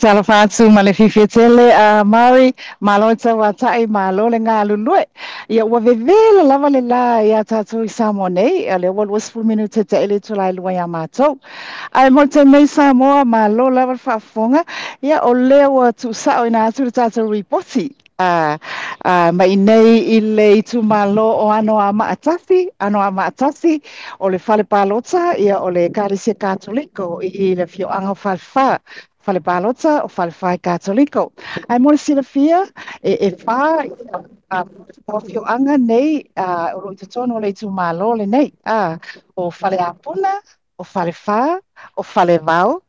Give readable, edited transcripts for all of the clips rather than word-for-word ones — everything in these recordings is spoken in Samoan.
Talofa atu ma le fiafia tele a Mari, malo le tauata'i, malo le galulue. Ia ua vevela lava le la iā tatou i Samoa nei, o lea ua 20 minute ta'i le itula e 2 iā matou. Ae mo le taimi nei Samoa, malo lava le faafofoga, ia o lea ua tuusa'oina atu le tatou ripoti mai nei i le itumalo o Anoamaa 1, Anoamaa 1, o le fale palota, ia o le Ekalesia Katoliko i le afioaga o Falefa, fale palota o Falefa Katoliko. Ae mo le silafia, e 4 afioaga nei o lo o i totonu o le itumalo lenei, o Faleapuna, o Falefa, o Falevao,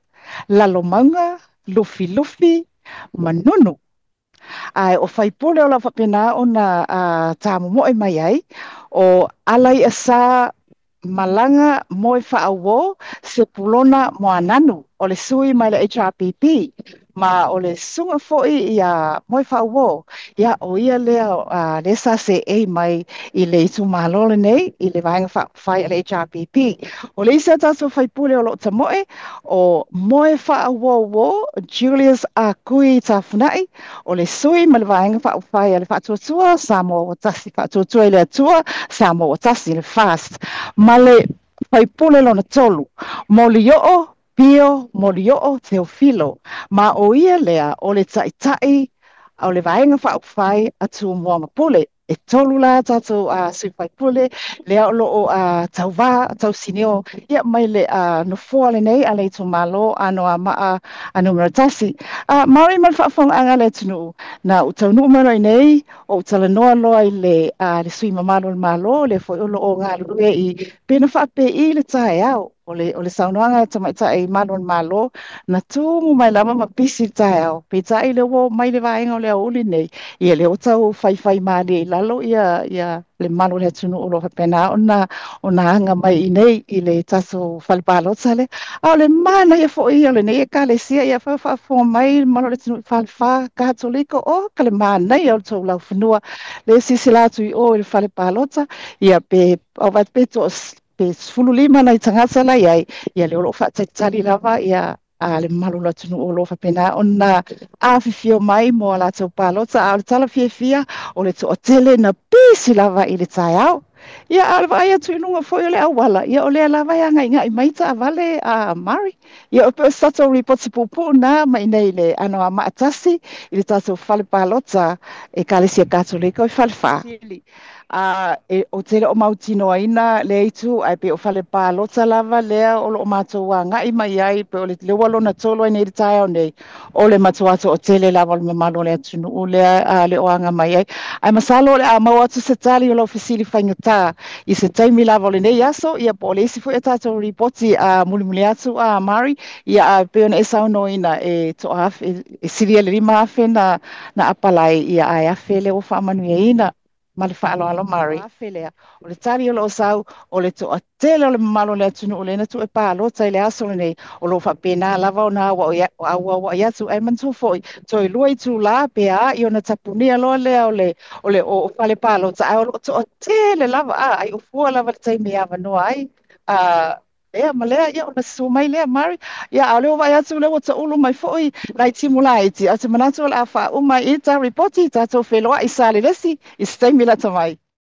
Lalomauga, Lufilufi, Manunu. Ae o faipule o lo o faapena ona tamomoe mai ai, o Alaiasa Malaga Moefaauo Sepulona Moananu, o le sui mai le HRPP, ma o le susuga foi ia Moefaauo, ia o ia lea lea sa seei mai i le itumalo lenei i le Vaega Faaupufai a le HRPP. O le isi a tatou faipule o lo o tamoe, o Moefaauouo Julius Akui Tafuna'i, o le sui ma le Vaega Faaupufai a le Faatuatua Samoa Ua Tasi, Faatuatua i le Atua Samoa Ua Tasi, le FAST. Ma le faipule lona tolu, Molioo Pio Molioo Teofilo, ma o ia lea o le taitai o le Vaega Faaupufai a Tumua ma Pule. E tolu la tatou sui faipule lea o lo o tauvā tausinio ia mai le nofoa lenei a le itumalo Anoamaa a numera 1. Mari ma le faafofogaaga a le atunuu, na ou taunuu mai loa i nei, o ou talanoa loa i le sui mamalu o le Malo, lea foi o lo o galulue i pe na faapei le taeao. O le saunoaga a tamaitai malu o le Malo na tumu mai lava ma pisi le taeao, peitai le ua oo mai le vaega o le aoauli nei, ia lea ua tau faifai malie i lalo ia le mamalu o le atunuu o lo o faapena ona aga mai i nei i le tatou fale palota lea. A o le manaia foi ia o lenei Ekalesia, ia faafofoga mai le mamalu o le atunuu i Falefa Katoliko, o ka le manaia o le tou laufanua le silasila atu i o i le fale palota, ia pe au pe to pe 15 nai tagata la i ai, ia lea o lo o faatalitali lava ia le mamalu o le atunuu o lo o faapena ona afifio mai mo a latou palota. A o le tala fiafia, o le toatele na pisi lava i le taeao. Ia, a o le vaai atu i luga foi o le auala, ia o lea lava e agaigai mai taavale a Mari. Ia o pe o se tatou ripoti puupuu na mai nei le Anoamaa 1 i le tatou fale palota Ekalesia Katoliko i Falefa. Ou te le o mautinoaina lea itu, ae pei o fale palota lava lea o lo o matou agai mai ai, pe o le ua lona tolu ai nei le taeao nei, o le matua toatele lava o le mamalu o le atunuu lea le o aga mai ai. Ae masalo o le a maua atu se tali o lau fesili faigata i se taimi lava o lenei aso, ia po o le isi foi a tatou ripoti a mulimuli atu a Mari. Ia a pei ona e saunoaina e toaafe e silia le 5,000 na apalai, ia ae afe lea ua faamanuiaina. Ma le faaaloalo, Mari. Afe lea. O le tali o lo o sau, o le toatele o le mamalu o le atunuu lea na tuu e palota i le aso lenei, o lo o faapena lava ona auauai atu. Ae manatua foi, toe 2 itulā pe a i ona tapunia loa lea o fale palota, ae o lo o toatele lava, a ai o fua lava le taimi e avanoa ai. Lea ma lea, ia ona susu mai lea, Mari. Ia, a o lea ua vaai atu lea ua taulu mai foi nai timu laiti. Ae ou te manatu o le a faauma i ta ripoti, tatou feiloai Salelesi i se taimi lata mai.